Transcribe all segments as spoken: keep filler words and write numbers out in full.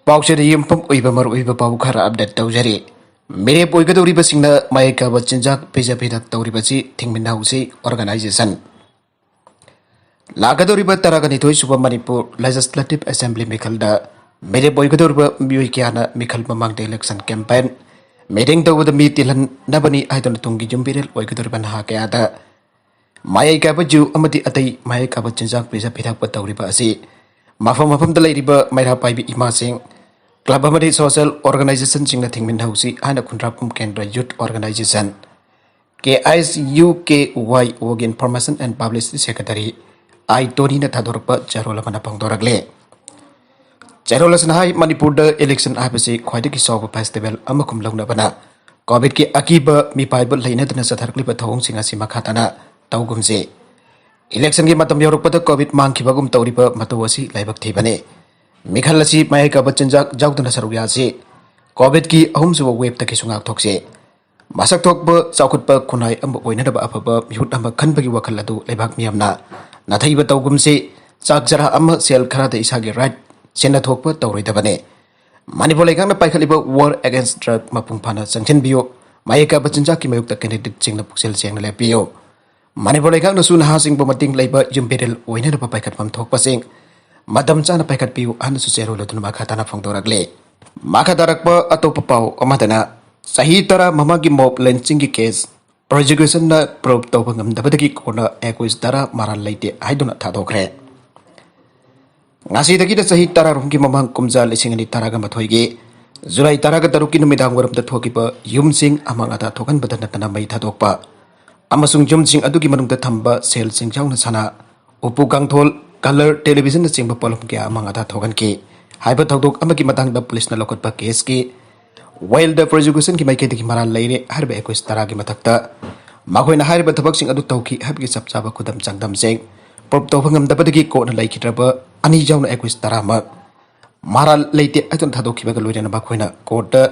ꯄꯥꯎꯆꯦꯗ ꯌꯨꯝꯐꯝ ꯑꯣꯏꯕ ꯃꯔꯨꯑꯣꯏꯕ ꯄꯥꯎ ꯈꯔ ꯑꯞꯗꯦꯠ ꯇꯧꯖꯔꯤ꯫ ꯃꯤꯔꯦꯞ ꯑꯣꯏꯒꯗꯧꯔꯤꯕꯁꯤꯡꯅ ꯃꯍꯩ ꯀꯥꯕ ꯆꯤꯟꯖꯥꯛ ꯄꯤꯖ ꯄꯤꯊꯛ ꯇꯧꯔꯤꯕꯁꯤ ꯊꯤꯡꯃꯤꯟꯍꯧꯁꯤ ꯑꯣꯔꯒꯅꯥꯏꯖꯦꯁꯟ꯫ ꯂꯥꯛꯀꯗꯧꯔꯤꯕ ꯇꯔꯥꯒ ꯅꯤꯊꯣꯏ ꯁꯨꯕ ꯃꯅꯤꯄꯨꯔ ꯂꯦꯖꯤꯁꯂꯦꯇꯤꯚ ꯑꯦꯁꯦꯝꯕ꯭ꯂꯤ ꯃꯤꯈꯜꯗ ꯃꯤꯔꯦꯞ ꯑꯣꯏꯒꯗꯧꯔꯤꯕ ꯃꯤꯑꯣꯏ ꯀꯌꯥꯅ ꯃꯤꯈꯜ ꯃꯃꯥꯡꯗ ꯏꯂꯦꯛꯁꯟ ꯀꯦꯝꯄꯦꯟ ꯃꯤꯇꯤꯡ ꯇꯧꯕꯗ ꯃꯤ ꯇꯤꯜꯍꯟꯅꯕꯅꯤ ꯍꯥꯏꯗꯨꯅ ꯇꯨꯡꯒꯤ ꯌꯨꯝꯕꯤꯔꯦꯜ ꯑꯣꯏꯒꯗꯧꯔꯤꯕ ꯅꯍꯥ ꯀꯌꯥꯗ ꯃꯌꯥꯏ ꯀꯥꯕ ꯖꯨ ꯑꯃꯗꯤ ꯑꯇꯩ ꯃꯌꯥꯏ ꯀꯥꯕ ꯆꯤꯟꯖꯥꯛ ꯄꯤꯖ ꯄꯤꯊꯛꯄ ꯇꯧꯔꯤꯕ ꯑꯁꯤ ꯃꯐꯝ ꯃꯐꯝꯗ ꯂꯩꯔꯤꯕ ꯃꯩꯔꯥ ꯄꯥꯏꯕꯤ ꯏꯃꯥꯁꯤꯡ, ꯀ꯭ꯂꯕ ꯑꯃꯗꯤ ꯁꯣꯁꯤꯌꯦꯜ ꯑꯣꯔꯒꯅꯥꯏꯖꯦꯁꯟꯁꯤꯡꯅ ꯊꯤꯡꯃꯤꯟꯍꯧꯁꯤ ꯍꯥꯏꯅ ꯈꯨꯟꯗ꯭ꯔꯥꯛꯄꯝ ꯀꯦꯟꯗ꯭ꯔ ꯌꯨꯠ ꯑꯣꯔꯒꯅꯥꯏꯖꯦꯁꯟ, ꯀꯦ ꯑꯥꯏ ꯑꯦꯁ ꯌꯨ ꯀꯦ ꯋꯥꯏ ꯑꯣꯒꯤ ꯏꯟꯐꯣꯔꯃꯦꯁꯟ ꯑꯦꯟ ꯄꯕ꯭ꯂꯤꯁꯤꯇꯤ ꯁꯦꯀ꯭ꯔꯦꯇꯔꯤ ꯑꯥꯏ ꯇꯣꯅꯤꯅ ꯊꯥꯗꯣꯔꯛꯄ ꯆꯦꯔꯣꯜ ꯑꯃꯅ ꯐꯣꯡꯗꯣꯔꯛꯂꯤ꯫ ꯆꯦꯔꯣꯜ ꯑꯁꯤꯅ ꯍꯥꯏ, ꯃꯅꯤꯄꯨꯔꯗ ꯏꯂꯦꯛꯁꯟ ꯍꯥꯏꯕꯁꯤ ꯈ꯭ꯋꯥꯏꯗꯒꯤ ꯆꯥꯎꯕ ꯐꯦꯁꯇꯤꯚꯦꯜ ꯑꯃꯒꯨꯝ ꯂꯧꯅꯕꯅ ꯀꯣꯚꯤꯗꯀꯤ ꯑꯀꯤꯕ ꯃꯤꯄꯥꯏꯕ ꯂꯩꯅꯗꯅ ꯆꯠꯊꯔꯛꯂꯤꯕ ꯊꯧꯑꯣꯡꯁꯤꯡ ꯑꯁꯤ ꯃꯈꯥ ꯇꯥꯅ ꯇꯧꯒꯨꯝꯁꯤ꯫ ꯏꯂꯦꯛꯁꯟꯒꯤ ꯃꯇꯝ ꯌꯧꯔꯛꯄꯗ ꯀꯣꯚꯤꯗ ꯃꯥꯡꯈꯤꯕꯒꯨꯝ ꯇꯧꯔꯤꯕ ꯃꯇꯧ ꯑꯁꯤ ꯂꯥꯏꯕꯛ ꯊꯤꯕꯅꯤ꯫ ꯃꯤꯈꯜ ꯑꯁꯤ ꯃꯌꯥꯏ ꯀꯥꯕ ꯆꯤꯟꯖꯥꯛ ꯌꯥꯎꯗꯅ ꯁꯔꯨꯛ ꯌꯥꯁꯤ꯫ ꯀꯣꯚꯤꯗꯀꯤ ꯑꯍꯨꯝꯁꯨꯕ ꯋꯦꯕꯇꯒꯤꯁꯨ ꯉꯥꯛꯊꯣꯛꯁꯤ꯫ ꯃꯁꯛ ꯊꯣꯛꯄ ꯆꯥꯎꯈꯠꯄ ꯈꯨꯟꯅꯥꯏ ꯑꯃ ꯑꯣꯏꯅꯅꯕ ꯑꯐꯕ ꯃꯤꯍꯨꯠ ꯑꯃ ꯈꯟꯕꯒꯤ ꯋꯥꯈꯜ ꯑꯗꯨ ꯂꯩꯕꯥꯛ ꯃꯤꯌꯥꯝꯅ ꯅꯥꯊꯩꯕ ꯇꯧꯒꯨꯝꯁꯤ꯫ ꯆꯥꯛ ꯆꯔꯥ ꯑꯃ ꯁꯦꯜ ꯈꯔꯗ ꯏꯁꯥꯒꯤ ꯔꯥꯏꯠ ꯁꯤꯟꯅ ꯊꯣꯛꯄ ꯇꯧꯔꯣꯏꯗꯕꯅꯤ꯫ ꯃꯅꯤꯄꯨꯔ ꯂꯩꯉꯥꯛꯅ ꯄꯥꯏꯈꯠꯂꯤꯕ War Against Drug ꯃꯄꯨꯡ ꯐꯥꯅ ꯆꯪꯁꯤꯟꯕꯤꯌꯨ꯫ ꯃꯍꯩ ꯀꯥꯕ ꯆꯤꯟꯖꯥꯛꯀꯤ ꯃꯥꯌꯣꯛꯇ ꯀꯦꯟꯗꯤꯗꯦꯠꯁꯤꯡꯅ ꯄꯨꯛꯆꯦꯜ ꯁꯦꯡꯅ ꯂꯦꯞꯄꯤꯌꯨ꯫ ꯃꯅꯤꯄꯨꯔ ꯂꯩꯉꯥꯛꯅꯁꯨ ꯅꯍꯥꯁꯤꯡꯕꯨ ꯃꯇꯤꯡ ꯂꯩꯕ ꯌꯨꯝꯕꯤꯔꯦꯜ ꯑꯣꯏꯅꯅꯕ ꯄꯥꯏꯈꯠꯐꯝ ꯊꯣꯛꯄꯁꯤꯡ ꯃꯇꯝ ꯆꯥꯅ ꯄꯥꯏꯈꯠꯄꯤꯌꯨ ꯍꯥꯏꯅꯁꯨ ꯆꯦꯔꯣꯜ ꯑꯗꯨꯅ ꯃꯈꯥ ꯇꯥꯅ ꯐꯣꯡꯗꯣꯔꯛꯂꯤ꯫ ꯃꯈꯥ ꯇꯥꯔꯛꯄ ꯑꯇꯣꯞꯄ ꯄꯥꯎ ꯑꯃꯗꯅ, ꯆꯍꯤ ꯇꯔꯥ ꯃꯃꯥꯡꯒꯤ ꯃꯣꯕ ꯂꯦꯟꯆꯤꯡꯒꯤ ꯀꯦꯁ ꯄ꯭ꯔꯣꯁꯤꯀ꯭ꯌꯨꯁꯟꯅ ꯄ꯭ꯔꯨꯚ ꯇꯧꯕ ꯉꯝꯗꯕꯗꯒꯤ ꯀꯣꯟꯅ ꯑꯦꯀꯨꯁ ꯇꯔꯥ ꯃꯔꯥꯜ ꯂꯩꯇꯦ ꯍꯥꯏꯗꯨꯅ ꯊꯥꯗꯣꯛꯈ꯭ꯔꯦ꯫ ꯉꯁꯤꯗꯒꯤꯅ ꯆꯍꯤ ꯇꯔꯥꯔꯣꯝꯒꯤ ꯃꯃꯥꯡ ꯀꯨꯝꯖꯥ ꯂꯤꯁꯤꯡ ꯑꯅꯤ ꯇꯔꯥꯒ ꯃꯥꯊꯣꯏꯒꯤ ꯖꯨꯂꯥꯏ ꯇꯔꯥꯒ ꯇꯔꯨꯛꯀꯤ ꯅꯨꯃꯤꯗꯥꯡ ꯋꯥꯏꯔꯝꯗ ꯊꯣꯛꯈꯤꯕ ꯌꯨꯝꯁꯤꯡ ꯑꯃꯥꯡ ꯑꯇꯥ ꯊꯣꯛꯍꯟꯕꯗ ꯅꯠꯇꯅ ꯃꯩ ꯊꯥꯗꯣꯛꯄ ꯑꯃꯁꯨꯡ ꯌꯨꯝꯁꯤꯡ ꯑꯗꯨꯒꯤ ꯃꯅꯨꯡꯗ ꯊꯝꯕ ꯁꯦꯜꯁꯤꯡ ꯌꯥꯎꯅ ꯁꯅꯥ, ꯎꯄꯨ ꯀꯥꯡꯊꯣꯜ, ꯀꯂꯔ, ꯇꯦꯂꯤꯚꯤꯖꯟꯅꯆꯤꯡꯕ ꯄꯣꯠꯂꯝ ꯀꯌꯥ ꯑꯃꯥꯡ ꯑꯇꯥ ꯊꯣꯛꯍꯟꯈꯤ ꯍꯥꯏꯕ ꯊꯧꯗꯣꯛ ꯑꯃꯒꯤ ꯃꯇꯥꯡꯗ ꯄꯨꯂꯤꯁꯅ ꯂꯧꯈꯠꯄ ꯀꯦꯁꯀꯤ ꯋꯥꯏꯜꯗ ꯄ꯭ꯔꯣꯁꯤꯀ꯭ꯌꯨꯁꯟꯒꯤ ꯃꯥꯏꯀꯩꯗꯒꯤ ꯃꯔꯥꯜ ꯂꯩꯔꯦ ꯍꯥꯏꯔꯤꯕ ꯑꯦꯀꯨꯁ ꯇꯔꯥꯒꯤ ꯃꯊꯛꯇ ꯃꯈꯣꯏꯅ ꯍꯥꯏꯔꯤꯕ ꯊꯕꯛꯁꯤꯡ ꯑꯗꯨ ꯇꯧꯈꯤ ꯍꯥꯏꯕꯒꯤ ꯆꯞ ꯆꯥꯕ ꯈꯨꯗꯝ ꯆꯥꯡꯗꯝꯁꯤꯡ ꯄ꯭ꯔꯨꯚ ꯇꯧꯕ ꯉꯝꯗꯕꯗꯒꯤ ꯀꯣꯔꯠꯅ ꯂꯩꯈꯤꯗ꯭ꯔꯕ ꯑꯅꯤ ꯌꯥꯎꯅ ꯑꯦꯀꯨꯁ ꯇꯔꯥꯃꯛ ꯃꯔꯥꯜ ꯂꯩꯇꯦ ꯍꯥꯏꯗꯨꯅ ꯊꯥꯗꯣꯛꯈꯤꯕꯒ ꯂꯣꯏꯅꯅ ꯃꯈꯣꯏꯅ ꯀꯣꯔꯠꯇ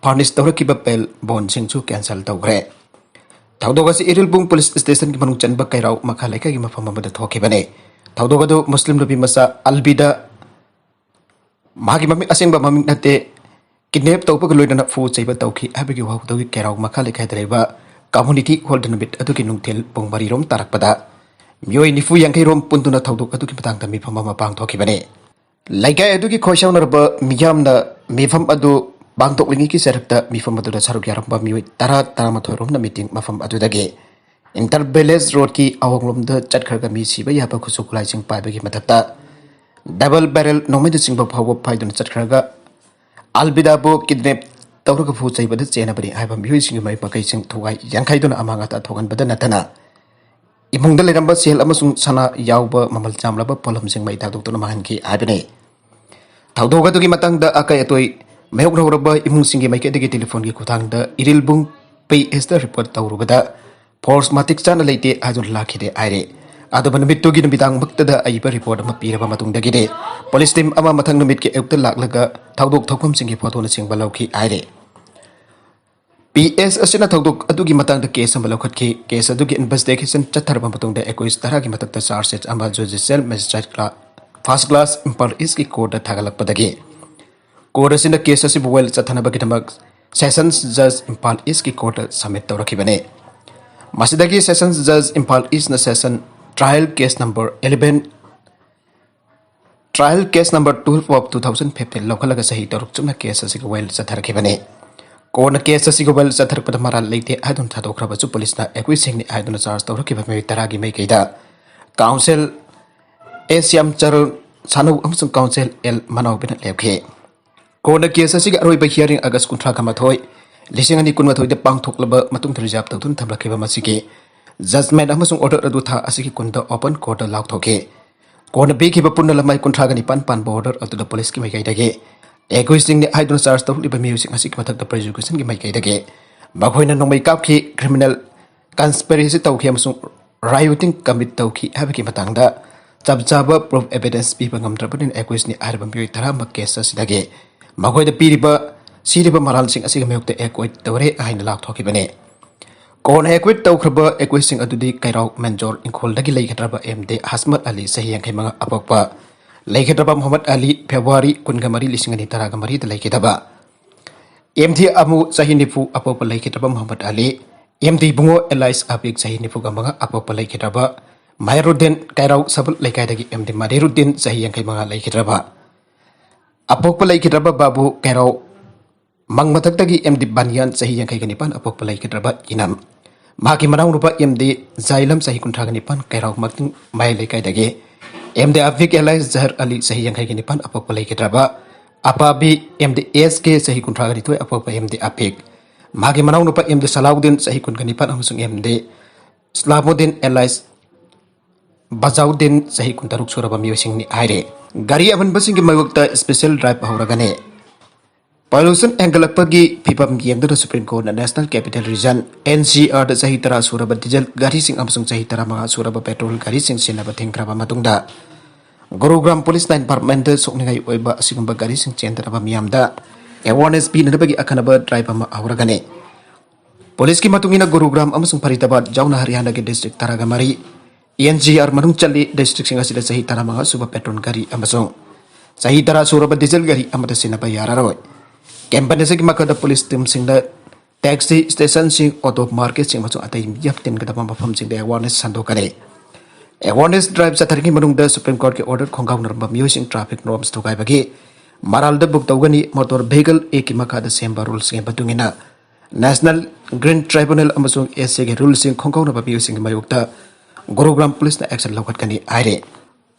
ꯐꯔꯅꯤꯁ ꯇꯧꯔꯛꯈꯤꯕ ꯕꯦꯜ ꯕꯣꯟꯁꯤꯡꯁꯨ ꯀꯦꯟꯁꯦꯜ ꯇꯧꯈ꯭ꯔꯦ꯫ ꯊꯧꯗꯣꯛ ꯑꯁꯤ ꯏꯔꯤꯜꯕꯨꯡ ꯄꯨꯂꯤꯁ ꯁ꯭ꯇꯦꯁꯟꯒꯤ ꯃꯅꯨꯡ ꯆꯟꯕ ꯀꯩꯔꯥꯎ ꯃꯈꯥ ꯂꯩꯀꯥꯏꯒꯤ ꯃꯐꯝ ꯑꯃꯗ ꯊꯣꯛꯈꯤꯕꯅꯤ꯫ ꯊꯧꯗꯣꯛ ꯑꯗꯨ ꯃꯨꯁꯂꯤꯝ ꯅꯨꯄꯤ ꯃꯆꯥ ꯑꯜꯕꯤꯗ ꯃꯍꯥꯛꯀꯤ ꯃꯃꯤꯡ, ꯑꯁꯦꯡꯕ ꯃꯃꯤꯡ ꯅꯠꯇꯦ, ꯀꯤꯗꯅꯦꯞ ꯇꯧꯕꯒ ꯂꯣꯏꯅꯅ ꯐꯨ ꯆꯩꯕ ꯇꯧꯈꯤ ꯍꯥꯏꯕꯒꯤ ꯋꯥꯍꯧꯗꯒꯤ ꯀꯦꯔꯥꯎ ꯃꯈꯥ ꯂꯩꯀꯥꯏꯗ ꯂꯩꯕ ꯀꯝꯃꯨꯅꯤꯇꯤ ꯍꯣꯜꯗ ꯅꯨꯃꯤꯠ ꯑꯗꯨꯒꯤ ꯅꯨꯡꯊꯤꯜ ꯄꯨꯡ ꯃꯔꯤꯔꯣꯝ ꯇꯥꯔꯛꯄꯗ ꯃꯤꯑꯣꯏ ꯅꯤꯐꯨ ꯌꯥꯡꯈꯩ ꯔꯣꯝ ꯄꯨꯟꯗꯨꯅ ꯊꯧꯗꯣꯛ ꯑꯗꯨꯒꯤ ꯃꯇꯥꯡꯗ ꯃꯤꯐꯝ ꯑꯃ ꯄꯥꯡꯊꯣꯛꯈꯤꯕꯅꯤ꯫ ꯂꯩꯀꯥꯏ ꯑꯗꯨꯒꯤ ꯈꯣꯏꯁꯥꯎꯅꯔꯕ ꯃꯤꯌꯥꯝꯅ ꯃꯤꯐꯝ ꯑꯗꯨ ꯄꯥꯡꯊꯣꯛꯂꯤꯉꯩꯒꯤ ꯆꯔꯛꯇ ꯃꯤꯐꯝ ꯑꯗꯨꯗ ꯁꯔꯨꯛ ꯌꯥꯔꯝꯕ ꯃꯤꯑꯣꯏ ꯇꯔꯥ ꯇꯔꯥꯃꯥꯊꯣꯏ ꯔꯣꯝꯅ ꯃꯤꯇꯤꯡ ꯃꯐꯝ ꯑꯗꯨꯗꯒꯤ ꯏꯟꯇꯔ ꯚꯤꯂꯦꯖ ꯔꯣꯗꯀꯤ ꯑꯋꯥꯡꯂꯣꯝꯗ ꯆꯠꯈ꯭ꯔꯒ ꯃꯤ ꯁꯤꯕ ꯌꯥꯕ ꯈꯨꯠꯁꯨ ꯈꯨꯠꯂꯥꯏꯁꯤꯡ ꯄꯥꯏꯕꯒꯤ ꯃꯊꯛꯇ ꯗꯕꯜ ꯕꯦꯔꯦꯜ ꯅꯣꯡꯃꯩꯅꯆꯤꯡꯕ ꯐꯥꯎꯕ ꯄꯥꯏꯗꯨꯅ ꯆꯠꯈ꯭ꯔꯒ ꯑꯜꯕꯤꯗꯥꯕꯨ ꯀꯤꯗꯅꯦꯞ ꯇꯧꯔꯒ ꯐꯨ ꯆꯩꯕꯗ ꯆꯦꯟꯅꯕꯅꯤ ꯍꯥꯏꯕ ꯃꯤꯑꯣꯏꯁꯤꯡꯒꯤ ꯃꯌꯨꯝ ꯃꯀꯩꯁꯤꯡ ꯊꯨꯒꯥꯏ ꯌꯥꯡꯈꯩꯗꯨꯅ ꯑꯃꯥꯡ ꯑꯇꯥ ꯊꯣꯛꯍꯟꯕꯗ ꯅꯠꯇꯅ ꯏꯃꯨꯡꯗ ꯂꯩꯔꯝꯕ ꯁꯦꯜ ꯑꯃꯁꯨꯡ ꯁꯅꯥ ꯌꯥꯎꯕ ꯃꯃꯜ ꯌꯥꯝꯂꯕ ꯄꯣꯠꯂꯝꯁꯤꯡ ꯃꯩ ꯊꯥꯗꯣꯛꯇꯨꯅ ꯃꯥꯡꯍꯟꯈꯤ ꯍꯥꯏꯕꯅꯤ꯫ ꯊꯧꯗꯣꯛ ꯑꯗꯨꯒꯤ ꯃꯇꯥꯡꯗ ꯑꯀꯥꯏ ꯑꯇꯣꯏ ꯃꯥꯌꯣꯛꯅꯍꯧꯔꯕ ꯏꯃꯨꯡꯁꯤꯡꯒꯤ ꯃꯥꯏꯀꯩꯗꯒꯤ ꯇꯦꯂꯤꯐꯣꯟꯒꯤ ꯈꯨꯠꯊꯥꯡꯗ ꯏꯔꯤꯜꯕꯨꯡ ꯄꯤ ꯑꯦꯁꯇ ꯔꯤꯄꯣꯔꯠ ꯇꯧꯔꯨꯕꯗ ꯐꯣꯔꯁ ꯃꯇꯤꯛ ꯆꯥꯅ ꯂꯩꯇꯦ ꯍꯥꯏꯗꯨꯅ ꯂꯥꯛꯈꯤꯗꯦ ꯍꯥꯏꯔꯦ꯫ ꯑꯗꯨꯕꯨ ꯅꯨꯃꯤꯠꯇꯨꯒꯤ ꯅꯨꯃꯤꯗꯥꯡꯃꯛꯇꯗ ꯑꯏꯕ ꯔꯤꯄꯣꯔꯠ ꯑꯃ ꯄꯤꯔꯕ ꯃꯇꯨꯡꯗꯒꯤꯗꯤ ꯄꯨꯂꯤꯁ ꯇꯤꯝ ꯑꯃ ꯃꯊꯪ ꯅꯨꯃꯤꯠꯀꯤ ꯑꯌꯨꯛꯇ ꯂꯥꯛꯂꯒ ꯊꯧꯗꯣꯛ ꯊꯣꯛꯐꯝꯁꯤꯡꯒꯤ ꯐꯣꯇꯣꯅꯆꯤꯡꯕ ꯂꯧꯈꯤ ꯍꯥꯏꯔꯦ꯫ ꯄꯤ ꯑꯦꯁ ꯑꯁꯤꯅ ꯊꯧꯗꯣꯛ ꯑꯗꯨꯒꯤ ꯃꯇꯥꯡꯗ ꯀꯦꯁ ꯑꯃ ꯂꯧꯈꯠꯈꯤ꯫ ꯀꯦꯁ ꯑꯗꯨꯒꯤ ꯏꯟꯚꯦꯁꯇꯤꯒꯦꯁꯟ ꯆꯠꯊꯔꯕ ꯃꯇꯨꯡꯗ ꯑꯦꯀꯨꯏꯁ ꯇꯔꯥꯒꯤ ꯃꯊꯛꯇ ꯆꯥꯔꯖ ꯁꯤꯠ ꯑꯃ ꯖꯨꯗꯤꯁꯤꯌꯦꯜ ꯃꯦꯖꯤꯁꯇ꯭ꯔꯦꯠ ꯀ꯭ꯂꯥ-, ꯐꯥꯔꯁ ꯀ꯭ꯂꯥꯁ ꯏꯝꯐꯥꯜ ꯏꯁꯀꯤ ꯀꯣꯔꯠꯇ ꯊꯥꯒꯠꯂꯛꯄꯗꯒꯤ ꯀꯣꯔꯠ ꯑꯁꯤꯅ ꯀꯦꯁ ꯑꯁꯤꯕꯨ ꯋꯦꯜ ꯆꯠꯊꯅꯕꯒꯤꯗꯃꯛ ꯁꯦꯁꯟꯁ ꯖꯖ ꯏꯝꯐꯥꯜ ꯏꯁꯀꯤ ꯀꯣꯔꯠꯇ ꯁꯕꯃꯤꯠ ꯇꯧꯔꯛꯈꯤꯕꯅꯤ꯫ ꯃꯁꯤꯗꯒꯤ ꯁꯦꯁꯟꯁ ꯖꯖ ꯏꯝꯐꯥꯜ ꯏꯁꯅ session trial case number eleven, trial case number twelve of two thousand fifteen ꯂꯧꯈꯠꯂꯒ ꯆꯍꯤ ꯇꯔꯨꯛ ꯆꯨꯞꯅ ꯀꯦꯁ ꯑꯁꯤꯒ ꯋꯦꯜ ꯆꯠꯊꯔꯛꯈꯤꯕꯅꯤ꯫ ꯀꯣꯟꯅ ꯀꯦꯁ ꯑꯁꯤꯒ ꯋꯦꯜ ꯆꯠꯊꯔꯛꯄꯗ ꯃꯔꯥꯜ ꯂꯩꯇꯦ ꯍꯥꯏꯗꯨꯅ ꯊꯥꯗꯣꯛꯈ꯭ꯔꯕꯁꯨ ꯄꯨꯂꯤꯁꯅ ꯑꯦꯀ꯭ꯌꯨꯁꯁꯤꯡꯅꯤ ꯍꯥꯏꯗꯨꯅ ꯆꯥꯔꯖ ꯇꯧꯔꯛꯈꯤꯕ ꯃꯤꯑꯣꯏ ꯇꯔꯥꯒꯤ ꯃꯥꯏꯀꯩꯗ ꯀꯥꯎꯟꯁꯤꯜ ꯑꯦ ꯁ꯭ꯌꯥꯝ ꯆꯔꯟ ꯁꯥꯅꯨ ꯑꯃꯁꯨꯡ ꯀꯥꯎꯟꯁꯤꯜ ꯑꯦꯜ ꯃꯅꯥꯎꯕꯤꯅ ꯂꯦꯞꯈꯤ꯫ ꯀꯣꯟꯅ ꯀꯦꯁ ꯑꯁꯤꯒꯤ ꯑꯔꯣꯏꯕ ꯍꯤꯌꯥꯔꯤꯡ ꯑꯥꯒꯁ ꯀꯨꯟꯊ꯭ꯔꯥ ꯃꯥꯊꯣꯏ, ꯂꯤꯁꯤꯡ ꯑꯅꯤ ꯀꯨꯟꯃꯥꯊꯣꯏꯗ ꯄꯥꯡꯊꯣꯛꯂꯕ ꯃꯇꯨꯡꯗ ꯔꯤꯖꯥꯔꯚ ꯇꯧꯗꯨꯅ ꯊꯝꯂꯛꯈꯤꯕ ꯃꯁꯤꯒꯤ ꯖꯖꯃꯦꯟ ꯑꯃꯁꯨꯡ ꯑꯣꯔꯗꯔ ꯑꯗꯨ ꯊꯥ ꯑꯁꯤꯒꯤ ꯀꯨꯟꯗ ꯑꯣꯄꯟ ꯀꯣꯔꯠꯇ ꯂꯥꯎꯊꯣꯛꯈꯤ꯫ ꯀꯣꯟꯅ ꯄꯤꯈꯤꯕ ꯄꯨꯟꯅ ꯂꯃꯥꯏ ꯀꯨꯟꯊ꯭ꯔꯥꯒ ꯅꯤꯄꯥꯟ ꯄꯥꯟꯕ ꯑꯣꯔꯗꯔ ꯑꯗꯨꯗ ꯄꯨꯂꯤꯁꯀꯤ ꯃꯥꯏꯀꯩꯗꯒꯤ ꯑꯦꯀ꯭ꯌꯨꯁꯁꯤꯡꯅꯤ ꯍꯥꯏꯗꯨꯅ ꯆꯥꯔꯖ ꯇꯧꯔꯛꯂꯤꯕ ꯃꯤꯑꯣꯏꯁꯤꯡ ꯑꯁꯤꯒꯤ ꯃꯊꯛꯇ ꯄ꯭ꯔꯣꯁꯤꯀ꯭ꯌꯨꯁꯟꯒꯤ ꯃꯥꯏꯀꯩꯗꯒꯤ ꯃꯈꯣꯏꯅ ꯅꯣꯡꯃꯩ ꯀꯥꯞꯈꯤ, ꯀ꯭ꯔꯤꯃꯤꯅꯦꯜ ꯀꯟꯁꯄꯤꯔꯦꯁꯤ ꯇꯧꯈꯤ ꯑꯃꯁꯨꯡ ꯔꯥꯏꯌꯣꯇꯤꯡ ꯀꯃꯤꯠ ꯇꯧꯈꯤ ꯍꯥꯏꯕꯒꯤ ꯃꯇꯥꯡꯗ ꯆꯞ ꯆꯥꯕ ꯄ꯭ꯔꯨꯐ ꯑꯦꯚꯤꯗꯦꯟꯁ ꯄꯤꯕ ꯉꯝꯗ꯭ꯔꯕꯅꯤꯅ ꯑꯦꯀ꯭ꯌꯨꯁꯅꯤ ꯍꯥꯏꯔꯤꯕ ꯃꯤꯑꯣꯏ ꯇꯔꯥꯃꯛ ꯀꯦꯁ ꯑꯁꯤꯗꯒꯤ ꯃꯈꯣꯏꯗ ꯄꯤꯔꯤꯕ ꯁꯤꯔꯤꯕ ꯃꯔꯥꯜꯁꯤꯡ ꯑꯁꯤꯒꯤ ꯃꯥꯌꯣꯛꯇ ꯑꯦꯀ꯭ꯋꯤꯠ ꯇꯧꯔꯦ ꯍꯥꯏꯅ ꯂꯥꯎꯊꯣꯛꯈꯤꯕꯅꯤ꯫ ꯀꯣꯟꯅ ꯑꯦꯀ꯭ꯋꯤꯠ ꯇꯧꯈ꯭ꯔꯕ ꯑꯦꯀ꯭ꯌꯨꯁꯁꯤꯡ ꯑꯗꯨꯗꯤ ꯀꯩꯔꯥꯎ ꯃꯦꯟꯖꯣꯔ ꯏꯪꯈꯣꯜꯗꯒꯤ ꯂꯩꯒꯗ꯭ꯔꯕ ꯑꯦꯝ ꯗꯦ ꯍꯁꯃꯠ ꯑꯂꯤ, ꯆꯍꯤ ꯌꯥꯡꯈꯩ ꯃꯉꯥ, ꯑꯄꯣꯛꯄ ꯂꯩꯈꯤꯗ꯭ꯔꯕ ꯃꯨꯍꯝꯃꯗ ꯑꯂꯤ, ꯐꯦꯕ꯭ꯔꯨꯋꯥꯔꯤ ꯀꯨꯟꯒ ꯃꯔꯤ, ꯂꯤꯁꯤꯡ ꯑꯅꯤ ꯇꯔꯥꯒ ꯃꯔꯤꯗ ꯂꯩꯈꯤꯗꯕ꯫ ꯑꯦꯝ ꯗꯤ ꯑꯃꯨ, ꯆꯍꯤ ꯅꯤꯐꯨ, ꯑꯄꯣꯛꯄ ꯂꯩꯈꯤꯗ꯭ꯔꯕ ꯃꯨꯍꯝꯃꯗ ꯑꯂꯤ꯫ ꯑꯦꯝ ꯗꯤ ꯏꯕꯨꯡꯉꯣ, ꯑꯦꯂꯥꯏꯁ ꯑꯕꯤꯛ, ꯆꯍꯤ ꯅꯤꯐꯨꯒ ꯃꯉꯥ, ꯑꯄꯣꯛꯄ ꯂꯩꯈꯤꯗ꯭ꯔꯕ꯫ ꯃꯍꯦꯔꯨꯗꯤꯟ, ꯀꯩꯔꯥꯎ ꯁꯕꯜ ꯂꯩꯀꯥꯏꯗꯒꯤ ꯑꯦꯝ ꯗꯤ ꯃꯍꯦꯔꯨꯗꯤꯟ, ꯆꯍꯤ ꯌꯥꯡꯈꯩ ꯃꯉꯥ, ꯂꯩꯈꯤꯗ꯭ꯔꯕ꯫ ꯑꯄꯣꯛꯄ ꯂꯩꯈꯤꯗ꯭ꯔꯕ ꯕꯥꯕꯨ, ꯀꯩꯔꯥꯎ ꯃꯪ ꯃꯊꯛꯇꯒꯤ ꯑꯦꯝ ꯗꯤ ꯕꯥꯅꯤꯌꯥꯟ, ꯆꯍꯤ ꯌꯥꯡꯈꯩꯒ ꯅꯤꯄꯥꯟ, ꯑꯄꯣꯛꯄ ꯂꯩꯈꯤꯗ꯭ꯔꯕ ꯏꯅꯝ꯫ ꯃꯍꯥꯛꯀꯤ ꯃꯅꯥꯎꯅꯨꯄꯥ ꯑꯦꯝ ꯗꯤ ꯖꯥꯏꯂꯝ, ꯆꯍꯤ ꯀꯨꯟꯊ꯭ꯔꯥꯒ ꯅꯤꯄꯥꯟ, ꯀꯩꯔꯥꯎ ꯃꯛꯇꯤꯡ ꯃꯌꯥꯏ ꯂꯩꯀꯥꯏꯗꯒꯤ꯫ ꯑꯦꯝ ꯗꯤ ꯑꯐꯤꯛ ꯑꯦꯂꯥꯏꯁ ꯖꯍꯔ ꯑꯂꯤ, ꯆꯍꯤ ꯌꯥꯡꯈꯩꯒ ꯅꯤꯄꯥꯟ, ꯑꯄꯣꯛꯄ ꯂꯩꯈꯤꯗ꯭ꯔꯕ꯫ ꯑꯄꯥꯕꯤ ꯑꯦꯝ ꯗꯤ ꯑꯦꯁ ꯀꯦ, ꯆꯍꯤ ꯀꯨꯟꯊ꯭ꯔꯥꯒ ꯅꯤꯊꯣꯏ, ꯑꯄꯣꯛꯄ ꯑꯦꯝ ꯗꯤ ꯑꯐꯤꯛ꯫ ꯃꯍꯥꯛꯀꯤ ꯃꯅꯥꯎꯅꯨꯄꯥ ꯑꯦꯝ ꯗꯤ ꯁꯂꯥꯎꯗꯤꯟ, ꯆꯍꯤ ꯀꯨꯟꯒ ꯅꯤꯄꯥꯟ, ꯑꯃꯁꯨꯡ ꯑꯦꯝ ꯗꯤ ꯁꯂꯥꯃꯨꯗꯤꯟ ꯑꯦꯂꯥꯏꯁ ꯕꯖꯥꯎꯗꯤꯟ, ꯆꯍꯤ ꯀꯨꯟꯇꯔꯨꯛ ꯁꯨꯔꯕ ꯃꯤꯑꯣꯏꯁꯤꯡꯅꯤ ꯍꯥꯏꯔꯦ꯫ ꯒꯥꯔꯤ ꯑꯃꯟꯕꯁꯤꯡꯒꯤ ꯃꯥꯌꯣꯛꯇ special drive ꯍꯧꯔꯒꯅꯤ꯫ Pollution ꯍꯦꯟꯒꯠꯂꯛꯄꯒꯤ ꯐꯤꯚꯝ ꯌꯦꯡꯗꯨꯅ Supreme Courtꯅ National Capital Region, N C R ꯗ ꯆꯍꯤ ꯇꯔꯥ ꯁꯨꯔꯕ diesel ꯒꯥꯔꯤꯁꯤꯡ ꯑꯃꯁꯨꯡ ꯆꯍꯤ ꯇꯔꯥꯃꯉꯥ ꯁꯨꯔꯕ petrol ꯒꯥꯔꯤꯁꯤꯡ ꯁꯤꯖꯤꯟꯅꯕ ꯊꯤꯡꯈ꯭ꯔꯕ ꯃꯇꯨꯡꯗ, ꯒꯨꯔꯨꯒ꯭ꯔꯥꯝ Police Departmentꯇ ꯁꯣꯛꯅꯤꯡꯉꯥꯏ ꯑꯣꯏꯕ ꯑꯁꯤꯒꯨꯝꯕ ꯒꯥꯔꯤꯁꯤꯡ ꯆꯦꯟꯗꯅꯕ ꯃꯤꯌꯥꯝꯗ awareness ꯄꯤꯅꯅꯕꯒꯤ ꯑꯈꯟꯅꯕ drive ꯑꯃ ꯍꯧꯔꯒꯅꯤ꯫ Policeꯀꯤ ꯃꯇꯨꯡ ꯏꯟꯅ, ꯒꯨꯔꯨꯒ꯭ꯔꯥꯝ ꯑꯃꯁꯨꯡ ꯐꯔꯤꯗꯥꯕꯥꯗ ꯌꯥꯎꯅ ꯍꯔꯤꯌꯥꯅꯥꯒꯤ district ꯇꯔꯥꯒ ꯃꯔꯤ N C R ꯃꯅꯨꯡ ꯆꯜꯂꯤ꯫ Districtꯁꯤꯡ ꯑꯁꯤꯗ ꯆꯍꯤ ꯇꯔꯥꯃꯉꯥ ꯁꯨꯕ petrol ꯒꯥꯔꯤ ꯑꯃꯁꯨꯡ ꯆꯍꯤ ꯇꯔꯥ ꯁꯨꯔꯕ diesel ꯒꯥꯔꯤ ꯑꯃꯠꯇ ꯁꯤꯖꯤꯟꯅꯕ ꯌꯥꯔꯔꯣꯏ꯫ Campaign ꯑꯁꯤꯒꯤ ꯃꯈꯥꯗ police teamꯁꯤꯡꯅ taxi stationꯁꯤꯡ, auto marketꯁꯤꯡ ꯑꯃꯁꯨꯡ ꯑꯇꯩ ꯃꯤꯌꯥꯝ ꯇꯤꯟꯒꯗꯕ ꯃꯐꯝꯁꯤꯡꯗ awareness ꯁꯟꯗꯣꯛꯀꯅꯤ꯫ Awareness drive ꯆꯠꯊꯔꯤꯉꯩ ꯃꯅꯨꯡꯗ Supreme Courtꯀꯤ order ꯈꯣꯡꯒꯥꯎꯅꯔꯝꯕ ꯃꯤꯑꯣꯏꯁꯤꯡ traffic norms ꯊꯨꯒꯥꯏꯕꯒꯤ ꯃꯔꯥꯜꯗ book ꯇꯧꯒꯅꯤ꯫ Motor Vehicle Actꯀꯤ ꯃꯈꯥꯗ ꯁꯦꯝꯕ ruleꯁꯤꯡꯒꯤ ꯃꯇꯨꯡ ꯏꯟꯅ National Green Tribunal ꯑꯃꯁꯨꯡ S Cꯒꯤ ruleꯁꯤꯡ ꯈꯣꯡꯒꯥꯎꯅꯕ ꯃꯤꯑꯣꯏꯁꯤꯡꯒꯤ ꯃꯥꯌꯣꯛꯇ ꯒꯨꯔꯨꯒ꯭ꯔꯥꯝ policeꯅ action ꯂꯧꯈꯠꯀꯅꯤ ꯍꯥꯏꯔꯦ꯫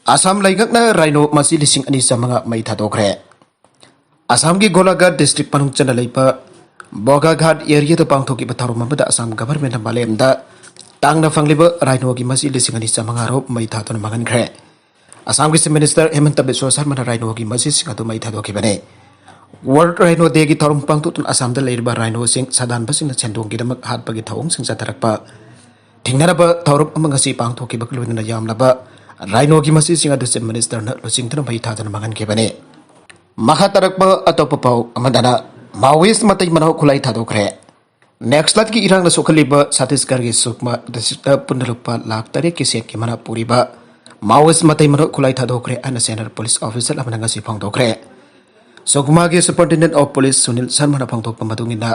ꯑꯁꯥꯝ ꯂꯩꯉꯥꯛꯅ rhino ꯃꯁꯤ ꯂꯤꯁꯤꯡ ꯑꯅꯤ ꯆꯥꯃꯉꯥ ꯃꯩ ꯊꯥꯗꯣꯛꯈ꯭ꯔꯦ꯫ ꯑꯁꯥꯝꯒꯤ ꯒꯣꯂꯥꯘꯥꯠ district ꯃꯅꯨꯡ ꯆꯟꯅ ꯂꯩꯕ ꯕꯣꯒꯥꯘꯥꯠ areaꯗ ꯄꯥꯡꯊꯣꯛꯈꯤꯕ ꯊꯧꯔꯝ ꯑꯃꯗ ꯑꯁꯥꯝ governmentꯅ ꯃꯥꯂꯦꯝꯗ ꯇꯥꯡꯅ ꯐꯪꯂꯤꯕ rhinoꯒꯤ ꯃꯁꯤ ꯂꯤꯁꯤꯡ ꯑꯅꯤ ꯆꯥꯃꯉꯥ ꯔꯣꯞ ꯃꯩ ꯊꯥꯗꯨꯅ ꯃꯥꯡꯍꯟꯈ꯭ꯔꯦ꯫ ꯑꯁꯥꯝꯒꯤ Chief Minister ꯍꯦꯃꯟꯇ ꯕꯤꯁ꯭ꯋ ꯁꯔꯃꯅ rhinoꯒꯤ ꯃꯁꯤꯁꯤꯡ ꯑꯗꯨ ꯃꯩ ꯊꯥꯗꯣꯛꯈꯤꯕꯅꯤ꯫ World Rhino Dayꯒꯤ ꯊꯧꯔꯝ ꯄꯥꯡꯊꯣꯛꯇꯨꯅ ꯑꯁꯥꯝꯗ ꯂꯩꯔꯤꯕ rhinoꯁꯤꯡ ꯁꯥꯗꯥꯟꯕꯁꯤꯡꯅ ꯁꯦꯟꯗꯣꯡꯒꯤꯗꯃꯛ ꯍꯥꯠꯄꯒꯤ ꯊꯧꯑꯣꯡꯁꯤꯡ ꯆꯠꯊꯔꯛꯄ ꯊꯤꯡꯅꯅꯕ ꯊꯧꯔꯝ ꯑꯃ ꯉꯁꯤ ꯄꯥꯡꯊꯣꯛꯈꯤꯕꯒ ꯂꯣꯏꯅꯅ ꯌꯥꯝꯂꯕ rhinoꯒꯤ ꯃꯁꯤꯁꯤꯡ ꯑꯗꯨ Chief Ministerꯅ ꯂꯨꯆꯤꯡꯗꯨꯅ ꯃꯩ ꯊꯥꯗꯨꯅ ꯃꯥꯡꯍꯟꯈꯤꯕꯅꯤ꯫ ꯃꯈꯥ ꯇꯥꯔꯛꯄ ꯑꯇꯣꯞꯄ ꯄꯥꯎ ꯑꯃꯗꯅ, Maoist ꯃꯇꯩ ꯃꯅꯥꯎ ꯈꯨꯠꯂꯥꯏ ꯊꯥꯗꯣꯛꯈ꯭ꯔꯦ꯫ Naxaliteꯀꯤ ꯏꯔꯥꯡꯅ ꯁꯣꯛꯍꯜꯂꯤꯕ ꯆꯇꯤꯁꯒꯔꯒꯤ ꯁꯨꯛꯃꯥ districtꯇ ꯄꯨꯟꯅ ꯂꯨꯄꯥ ꯂꯥꯈ ꯇꯔꯦꯠꯀꯤ ꯁꯦꯟꯒꯤ ꯃꯅꯥ ꯄꯨꯔꯤꯕ ꯃꯥꯑꯣꯏꯁ ꯃꯇꯩ ꯃꯅꯥꯎ ꯈꯨꯠꯂꯥꯏ ꯊꯥꯗꯣꯛꯈ꯭ꯔꯦ ꯍꯥꯏꯅ ꯁꯦꯅꯤꯌꯔ ꯄꯨꯂꯤꯁ ꯑꯣꯐꯤꯁꯔ ꯑꯃꯅ ꯉꯁꯤ ꯐꯣꯡꯗꯣꯛꯈ꯭ꯔꯦ꯫ ꯁꯨꯀꯃꯥꯒꯤ ꯁꯨꯄꯔꯤꯟꯇꯦꯟꯗꯦꯟꯠ ꯑꯣꯐ ꯄꯨꯂꯤꯁ ꯁꯨꯅꯤꯜ ꯁꯔꯃꯅ ꯐꯣꯡꯗꯣꯛꯄ ꯃꯇꯨꯡ ꯏꯟꯅ,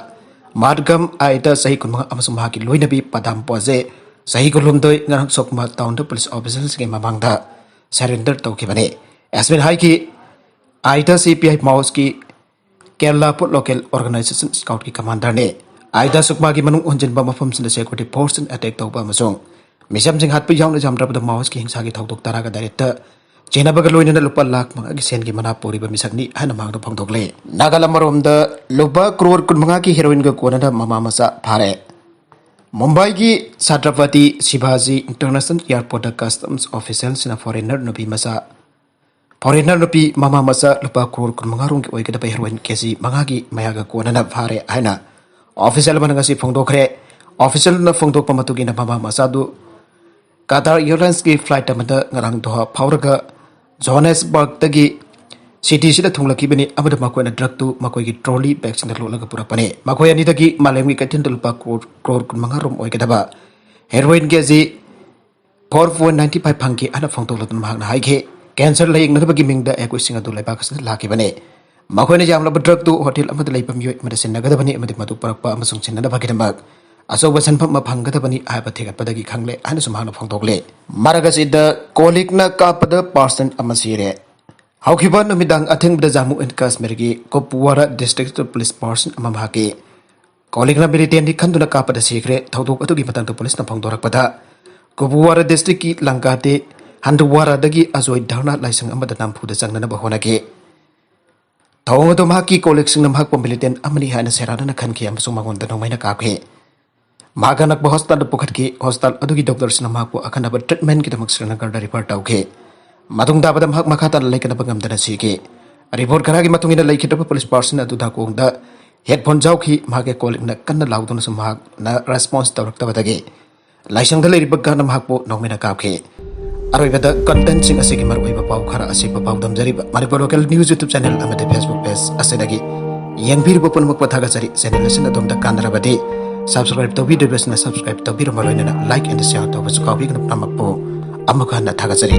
ꯃꯥꯗꯒꯝ ꯑꯥꯏꯗ ꯆꯍꯤ ꯀꯨꯟꯃꯉꯥ ꯑꯃꯁꯨꯡ ꯃꯍꯥꯛꯀꯤ ꯂꯣꯏꯅꯕꯤ ꯄꯗꯥꯝ ꯄꯣꯖꯦ ꯆꯍꯤ ꯀꯨꯟꯍꯨꯝꯗꯣꯏ ꯉꯔꯥꯡ ꯁꯨꯀꯃꯥ ꯇꯥꯎꯟꯗ ꯄꯨꯂꯤꯁ ꯑꯣꯐꯤꯁꯔꯁꯤꯡꯒꯤ ꯃꯃꯥꯡꯗ ꯁꯔꯦꯟꯗꯔ ꯇꯧꯈꯤꯕꯅꯤ꯫ ꯑꯦꯁꯃꯤꯟ ꯍꯥꯏꯈꯤ, ꯑꯥꯏꯗ ꯁꯤ ꯄꯤ ꯑꯥꯏ ꯃꯥꯑꯣꯁꯀꯤ ꯀꯦꯔꯂꯥ ꯄꯨꯠ ꯂꯣꯀꯦꯜ ꯑꯣꯔꯒꯅꯥꯏꯖꯦꯁꯟ ꯁ꯭ꯀꯥꯎꯠꯀꯤ ꯀꯃꯥꯟꯗꯔꯅꯤ꯫ ꯑꯥꯏꯗ ꯁꯨꯀꯃꯥꯒꯤ ꯃꯅꯨꯡ ꯍꯨꯟꯖꯤꯟꯕ ꯃꯐꯝꯁꯤꯡꯗ ꯁꯦꯀ꯭ꯌꯨꯔꯤꯇꯤ ꯐꯣꯔꯁꯁꯤꯡ ꯑꯦꯇꯦꯛ ꯇꯧꯕ ꯑꯃꯁꯨꯡ ꯃꯤꯆꯝꯁꯤꯡ ꯍꯥꯠꯄ ꯌꯥꯎꯅ ꯌꯥꯝꯗ꯭ꯔꯕꯗ ꯃꯥꯑꯣꯁꯀꯤ ꯍꯤꯡꯁꯥꯒꯤ ꯊꯧꯗꯣꯛ ꯇꯔꯥꯒ ꯇꯔꯦꯠꯇ ꯆꯦꯟꯅꯕꯒ ꯂꯣꯏꯅꯅ ꯂꯨꯄꯥ ꯂꯥꯈ ꯃꯉꯥꯒꯤ ꯁꯦꯟꯒꯤ ꯃꯅꯥ ꯄꯨꯔꯤꯕ ꯃꯤꯁꯛꯅꯤ ꯍꯥꯏꯅ ꯃꯍꯥꯛꯅ ꯐꯣꯡꯗꯣꯛꯂꯦ꯫ ꯅꯥꯒꯥꯂꯦꯟ ꯑꯃꯔꯣꯝꯗ ꯂꯨꯄꯥ ꯀ꯭ꯔꯣꯔ ꯀꯨꯟꯃꯉꯥꯒꯤ ꯍꯦꯔꯣꯏꯟꯒ ꯀꯣꯟꯅꯅ ꯃꯃꯥ ꯃꯆꯥ ꯐꯥꯔꯦ꯫ ꯃꯨꯝꯕꯥꯏꯒꯤ ꯁꯥꯇ꯭ꯔꯄꯇꯤ ꯁꯤꯚꯥꯖꯤ ꯏꯟꯇꯔꯅꯦꯁꯅꯦꯜ ꯑꯦꯌꯔꯄꯣꯔꯠꯇ ꯀꯁꯇꯝꯁ ꯑꯣꯐꯤꯁꯤꯌꯦꯜꯁꯤꯡꯅ ꯐꯣꯔꯦꯅꯔ ꯅꯨꯄꯤ ꯃꯆꯥ, ꯐꯣꯔꯦꯅꯔ ꯅꯨꯄꯤ ꯃꯃꯥ ꯃꯆꯥ ꯂꯨꯄꯥ ꯀ꯭ꯔꯣꯔ ꯀꯨꯟꯃꯉꯥ ꯔꯣꯝꯒꯤ ꯑꯣꯏꯒꯗꯕ ꯍꯦꯔꯣꯏꯟ ꯀꯦ ꯖꯤ ꯃꯉꯥꯒꯤ ꯃꯌꯥꯒ ꯀꯣꯟꯅꯅ ꯐꯥꯔꯦ ꯍꯥꯏꯅ ꯑꯣꯐꯤꯁꯤꯌꯦꯜ ꯑꯃꯅ ꯉꯁꯤ ꯐꯣꯡꯗꯣꯛꯈ꯭ꯔꯦ꯫ ꯑꯣꯐꯤꯁꯤꯌꯦꯜꯅ ꯐꯣꯡꯗꯣꯛꯄ ꯃꯇꯨꯡ ꯏꯟꯅ ꯃꯃꯥ ꯃꯆꯥꯗꯨ ꯀꯇꯥꯔ ꯑꯦꯌꯔꯂꯥꯏꯟꯁꯀꯤ ꯐ꯭ꯂꯥꯏꯠ ꯑꯃꯗ ꯉꯔꯥꯡ ꯗꯣꯍꯥ ꯐꯥꯎꯔꯒ ꯖꯣꯍꯥꯅꯦꯁꯕꯔꯒꯇꯒꯤ ꯁꯤꯇꯤꯁꯤꯗ ꯊꯨꯡꯂꯛꯈꯤꯕꯅꯤ ꯑꯃꯗꯤ ꯃꯈꯣꯏꯅ ꯗ꯭ꯔꯒꯇꯨ ꯃꯈꯣꯏꯒꯤ ꯇ꯭ꯔꯣꯂꯤ ꯕꯦꯒꯁꯤꯡꯗ ꯂꯣꯠꯂꯒ ꯄꯨꯔꯛꯄꯅꯤ꯫ ꯃꯈꯣꯏ ꯑꯅꯤꯗꯒꯤ ꯃꯥꯂꯦꯝꯒꯤ ꯀꯩꯊꯦꯜꯗ ꯂꯨꯄꯥ ꯀ꯭ꯔꯣꯔ, ꯀ꯭ꯔꯣꯔ ꯀꯨꯟꯃꯉꯥ ꯔꯣꯝ ꯑꯣꯏꯒꯗꯕ heroin K G four point ninety five ꯐꯪꯈꯤ ꯍꯥꯏꯅ ꯐꯣꯡꯗꯣꯛꯂꯗꯨꯅ ꯃꯍꯥꯛꯅ ꯍꯥꯏꯈꯤ, ꯀꯦꯟꯁꯔ ꯂꯥꯌꯦꯡꯅꯅꯕꯒꯤ ꯃꯤꯡꯗ ꯑꯦꯀꯨꯏꯁꯤꯡ ꯑꯗꯨ ꯂꯩꯕꯥꯛ ꯑꯁꯤꯗ ꯂꯥꯛꯈꯤꯕꯅꯤ꯫ ꯃꯈꯣꯏꯅ ꯌꯥꯝꯂꯕ ꯗ꯭ꯔꯒꯇꯨ ꯍꯣꯇꯦꯜ ꯑꯃꯗ ꯂꯩꯕ ꯃꯤꯑꯣꯏ ꯑꯃꯗ ꯁꯤꯟꯅꯒꯗꯕꯅꯤ ꯑꯃꯗꯤ ꯃꯗꯨ ꯄꯨꯔꯛꯄ ꯑꯃꯁꯨꯡ ꯁꯤꯟꯅꯅꯕꯒꯤꯗꯃꯛ ꯑꯆꯧꯕ ꯁꯦꯟꯐꯝ ꯑꯃ ꯐꯪꯒꯗꯕꯅꯤ ꯍꯥꯏꯕ ꯊꯤꯒꯠꯄꯗꯒꯤ ꯈꯪꯂꯦ ꯍꯥꯏꯅꯁꯨ ꯃꯍꯥꯛꯅ ꯐꯣꯡꯗꯣꯛꯂꯦ꯫ ꯃꯔꯛ ꯑꯁꯤꯗ ꯀꯣꯂꯤꯛꯅ ꯀꯥꯞꯄꯗ ꯄꯥꯔꯁꯟ ꯑꯃ ꯁꯤꯔꯦ꯫ ꯍꯧꯈꯤꯕ ꯅꯨꯃꯤꯗꯥꯡ ꯑꯊꯦꯡꯕꯗ Jammu and ꯀꯥꯁꯃꯤꯔꯒꯤ ꯀꯨꯞꯋꯥꯔꯥ district police person ꯑꯃ ꯃꯍꯥꯛꯀꯤ ꯀꯣꯂꯤꯛꯅ ꯃꯤꯂꯤꯇꯦꯟꯗꯤ ꯈꯟꯗꯨꯅ ꯀꯥꯞꯄꯗ ꯁꯤꯈ꯭ꯔꯦ꯫ ꯊꯧꯗꯣꯛ ꯑꯗꯨꯒꯤ ꯃꯇꯥꯡꯗ ꯄꯨꯂꯤꯁꯅ ꯐꯣꯡꯗꯣꯔꯛꯄꯗ, ꯀꯨꯞꯋꯥꯔꯥ ꯗꯤꯁꯇ꯭ꯔꯤꯛꯀꯤ ꯂꯪꯒꯥꯇꯦ ꯍꯟꯗꯋꯥꯔꯥꯗꯒꯤ ꯑꯖꯣꯏ ꯙꯔꯅꯥ ꯂꯥꯏꯁꯪ ꯑꯃꯗ ꯅꯝꯐꯨꯗ ꯆꯪꯅꯅꯕ ꯍꯣꯠꯅꯈꯤ꯫ ꯊꯧꯑꯣꯡ ꯑꯗꯨ ꯃꯍꯥꯛꯀꯤ ꯀꯣꯂꯤꯛꯁꯤꯡꯅ ꯃꯍꯥꯛꯄꯨ ꯃꯤꯂꯤꯇꯦꯟ ꯑꯃꯅꯤ ꯍꯥꯏꯅ ꯁꯦꯔꯥꯟꯅꯅ ꯈꯟꯈꯤ ꯑꯃꯁꯨꯡ ꯃꯉꯣꯟꯗ ꯅꯣꯡꯃꯩꯅ ꯀꯥꯞꯈꯤ꯫ ꯃꯍꯥꯛ ꯑꯅꯛꯄ ꯍꯣꯁꯄꯤꯇꯥꯜꯗ ꯄꯨꯈꯠꯈꯤ꯫ ꯍꯣꯁꯄꯤꯇꯥꯜ ꯑꯗꯨꯒꯤ ꯗꯣꯛꯇꯔꯁꯤꯡꯅ ꯃꯍꯥꯛꯄꯨ ꯑꯈꯟꯅꯕ ꯇ꯭ꯔꯤꯠꯃꯦꯟꯠꯀꯤꯗꯃꯛ ꯁ꯭ꯔꯤꯅꯒꯔꯗ ꯔꯤꯐꯔ ꯇꯧꯈꯤ꯫ ꯃꯇꯨꯡ ꯇꯥꯕꯗ ꯃꯍꯥꯛ ꯃꯈꯥ ꯇꯥꯅ ꯂꯩꯈꯠꯅꯕ ꯉꯝꯗꯅ ꯁꯤꯈꯤ꯫ ꯔꯤꯄꯣꯔꯠ ꯈꯔꯒꯤ ꯃꯇꯨꯡ ꯏꯟꯅ, ꯂꯩꯈꯤꯗ꯭ꯔꯕ ꯄꯨꯂꯤꯁ ꯄꯥꯔꯁꯟ ꯑꯗꯨ ꯅꯥꯀꯣꯡꯗ ꯍꯦꯗꯐꯣꯟ ꯌꯥꯎꯈꯤ꯫ ꯃꯍꯥꯛꯀꯤ ꯀꯣꯂꯤꯛꯅ ꯀꯟꯅ ꯂꯥꯎꯗꯨꯅꯁꯨ ꯃꯍꯥꯛꯅ ꯔꯦꯁꯄꯣꯟꯁ ꯇꯧꯔꯛꯇꯕꯗꯒꯤ ꯂꯥꯏꯁꯪꯗ ꯂꯩꯔꯤꯕ ꯒꯥꯔꯗꯅ ꯃꯍꯥꯛꯄꯨ ꯅꯣꯡꯃꯩꯅ ꯀꯥꯞꯈꯤ꯫ ꯑꯔꯣꯏꯕꯗ, ꯀꯟꯇꯦꯟꯠꯁꯤꯡ ꯑꯁꯤꯒꯤ ꯃꯔꯨꯑꯣꯏꯕ ꯄꯥꯎ ꯈꯔ ꯑꯁꯤꯒꯤ ꯄꯥꯎꯗꯝꯖꯔꯤꯕ Manipur local news YouTube channel ꯑꯃꯗꯤ ꯐꯦꯁꯕꯨꯛ ꯄꯦꯖ ꯑꯁꯤꯗꯒꯤ ꯌꯦꯡꯕꯤꯔꯤꯕ ꯄꯨꯝꯅꯃꯛꯄꯨ ꯊꯥꯒꯠꯆꯔꯤ꯫ ꯆꯦꯅꯦꯜ ꯑꯁꯤꯅ ꯑꯗꯣꯝꯗ ꯀꯥꯟꯅꯔꯕꯗꯤ ꯁꯕꯁꯀ꯭ꯔꯥꯏꯕ ꯇꯧꯕꯤꯗ꯭ꯔꯤꯕꯁꯤꯅ ꯁꯕꯁꯀ꯭ꯔꯥꯏꯕ ꯇꯧꯕꯤꯔꯝꯕ ꯂꯣꯏꯅꯅ ꯂꯥꯏꯛ ꯑꯦꯟ ꯁꯤꯌꯥꯔ ꯇꯧꯕꯁꯨ ꯀꯥꯎꯕꯤꯒꯅꯨ꯫ ꯄꯨꯝꯅꯃꯛꯄꯨ ꯑꯃꯨꯛ ꯍꯟꯅ ꯊꯥꯒꯠꯆꯔꯤ꯫